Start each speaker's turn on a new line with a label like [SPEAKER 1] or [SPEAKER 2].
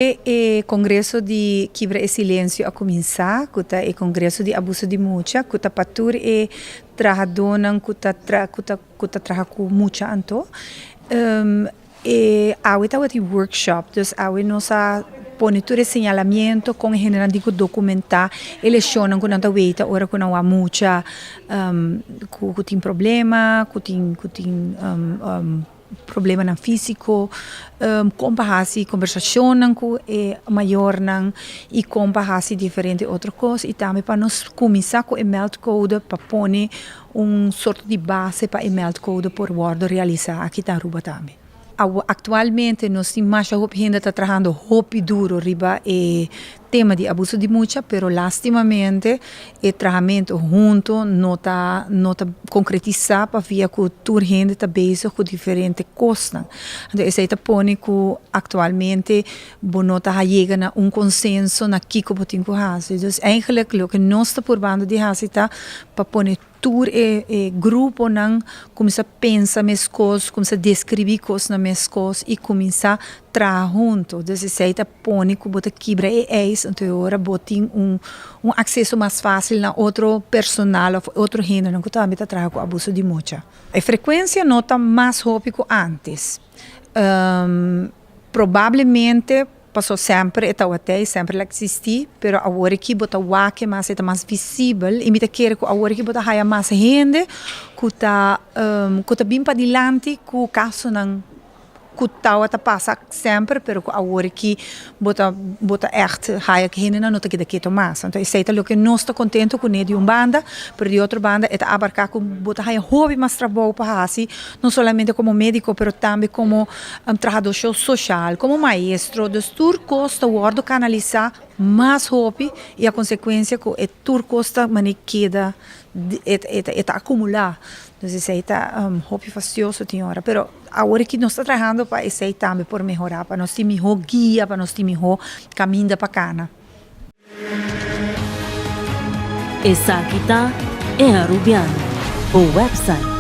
[SPEAKER 1] E Congreso di Kibra e Silencio a cuminsa, cu ta e Congreso di Abuso di Mucha, cu ta pa tur e trahadonan cu ta cu ta cu ta traha cu mucha anto. E awe tabatin workshop, dus awe nos a pone tur e señalamiento con e hendenan tin cu documenta e lesionnan cu nan ta weita ora cu nan wak mucha cu tin problema, cu tin cu tin. Problemanan físiko, kon pa hasi kombersashonnan ku e mayornan i kon pa hasi diferente otro kos i tambe pa nos kuminsá ku e meldcode pa pone un sorto di base pa e meldcode por wòrdu realisá aki ta Aruba tambe. Aktualmente nos tin masha hopi hende ta trahando hopi duro riba e Tema di abuso di mucha, pero lastimamente e trahamento hunto no ta no ta concretisa pavia cu tur hende ta bezig cu diferente cosnan. Anto esey ta pone cu actualmente bo no ta yega na un consenso na kico bo tin cu haci. Dus eigenlijk loke nos ta purbando di haci ta pa pone Tur e e gruponan kuminsá pensa meskos, kuminsá deskribí kosnan meskos i kuminsá traha huntu. Dus esei ta pone ku bo ta kibra e ijs, anto e ora bo tin un un akseso mas fásil na otro personal òf otro hendenan ku tambe ta traha ku abuso di mucha. E frekuensia no ta mas hopi ku ántes. Probablemente Paso semper e tawat'ei, semper el a existi, pero awor aki bo ta wak e mas, e ta mas visibel y mi ta kere cu awor aki bo ta haya mas hende cu ta cu ta bin padilanti cu casonan cu tawata pasa semper, pero cu awor aki bo ta bo ta echt haya cu hendenan no ta keda keto mas. Anto esei ta loke nos ta contento cune di un banda, pero di otro banda e ta abarca cu bo ta haya hopi mas trabou pa haci, no solamente como medico pero tambe como trahador social, como maestro, dus tur cos ta wordo canalisa mas hopi y a consecuencia cu e tur cos ta mane keda e ta acumula, dus esey ta hopi fastioso tin ora, pero awor aki nos ta trahando pa esey tambe por mehora, pa nos tin miho guia, pa nos tin miho caminda pa cana.
[SPEAKER 2] Esaki ta E Arubiano, bo website.